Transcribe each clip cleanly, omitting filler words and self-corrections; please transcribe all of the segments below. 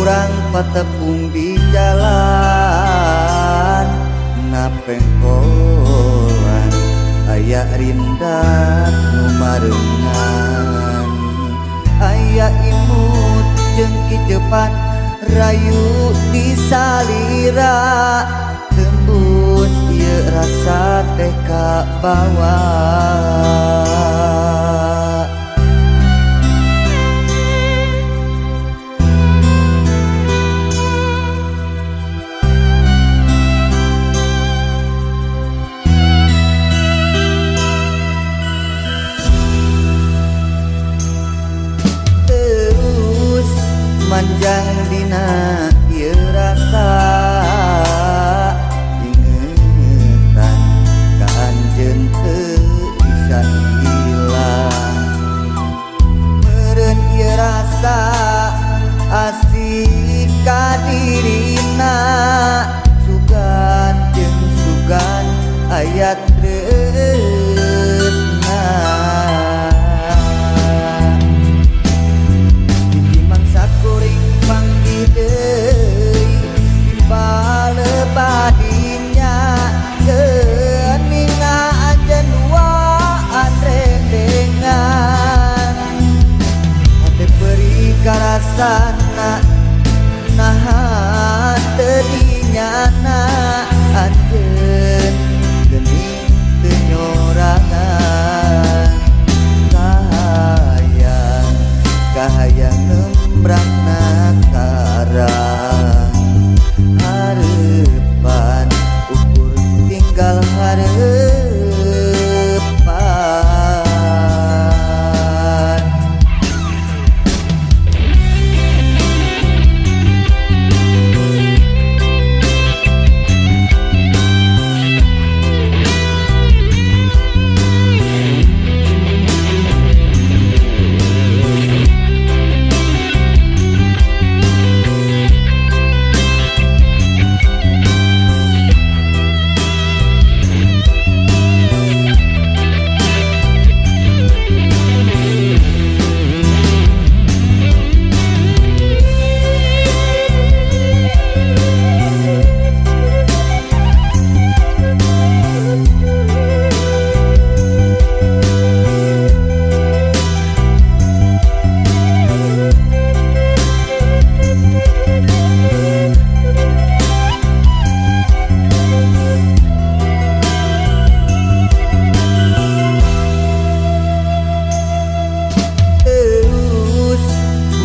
Urang patepung di jalan napengkolan aya rindak nu marengan aya imut jeung kicepan rayu di salira tembus ieu rasa teh ka bawa. Manjang dina ieu rasa ingetan ka anjeun teu bisa ilang meureun ieu rasa asik ka dirina sugan jeung sugan aya tresna. Badinya geuninga anjeun duaan rendengan hate perih karasana naha teu dinyana anjeun geuning teu nyorangan kahayang kahayang ngembrangna karang harapan ukur tinggal harapan.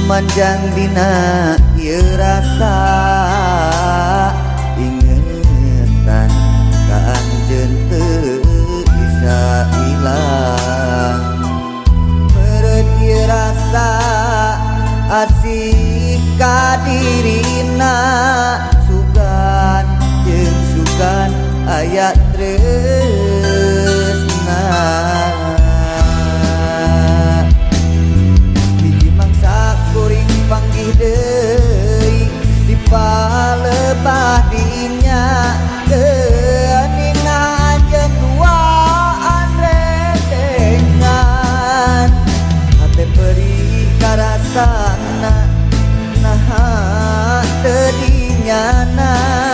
Manjang dina ieu rasa ingetan ka anjeun teu bisa ilang meureun ieu rasa asik ka dirina sugan jeung sugan aya tresna. Panggih deui di palebah dinya geuninga anjeun duaan rendengan hate perih karasana naha teu dinyana.